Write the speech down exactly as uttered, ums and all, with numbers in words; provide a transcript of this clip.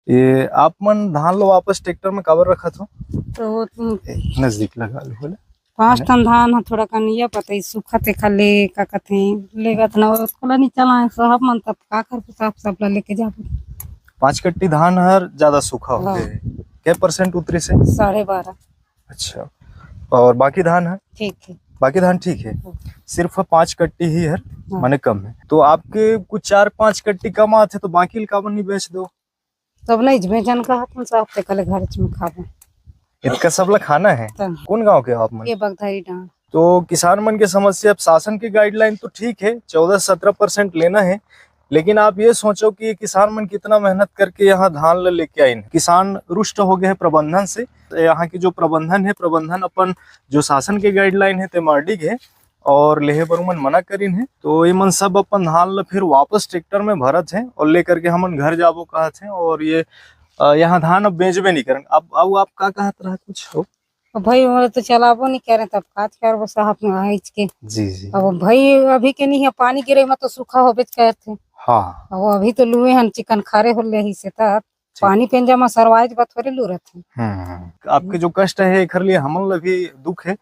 ये आप मन धान ला वापस ट्रैक्टर में काबर रखत हो? तो वो तुम ए, नजदीक लगा लो, बोले। पाँच टन धान ह, थोड़ा कनिया पतई सूखा, तेखा ले का कथे लेगत ना, ओला नहीं चलाए साहब मन, तब का करबो साहब, सब ला लेके जाबो। पाँच कट्टी धान हर ज्यादा सूखा हो हाँ। गए। क्या परसेंट उतरी से? साढ़े बारह। अच्छा, और बाकी धान है? ठीक है। बाकी धान ठीक है, हाँ। सिर्फ पाँच कट्टी ही हर हाँ। माने कम है। तो आपके कुछ चार पाँच कट्टी कम आते तो बाकी काबर नहीं बेच दो? तब नहीं बेचन का, अपन साहब ते कल घर में खाबो। इतना सब ला खाना है। तब कौन गांव के हो आप मन? ये बगधारी डांड। तो किसान मन के समस्या, अब शासन के गाइडलाइन तो ठीक है, चौदह सत्रह परसेंट लेना है, लेकिन आप ये सोचो कि ये किसान मन कितना मेहनत करके यहाँ धान ले लेके आइन। किसान रुष्ट हो गए हैं प्रबंधन से। तो यहाँ के जो प्रबंधन है, प्रबंधन अपन जो शासन के गाइडलाइन है, ते मार डिगे है और लेहे बर उमन मना करिन है। तो ये मन सब अपन धान ला फिर वापस ट्रैक्टर में भरत है और लेकर के हमन घर जाबो कहत है। और ये, अ, यहाँ धान अब बेचबे नहीं करन। अब अब आप का कहत रहा कुछ हो? अब भाई, वो तो चलाबो नहीं करे, तब काज करबो साहब में आइज के। जी जी। अब भाई, अभी के नहीं है, पानी गिरे में तो सूखा होबेच करथे। हाँ। अब अभी तो लुए हन, चिकन खारे हो ले ही से तब पानी पेंजा में सरवाइज बा थोड़े लू रहथे। हम्म, आपके जो कष्ट है एकर लिए हमन ला भी दुख है।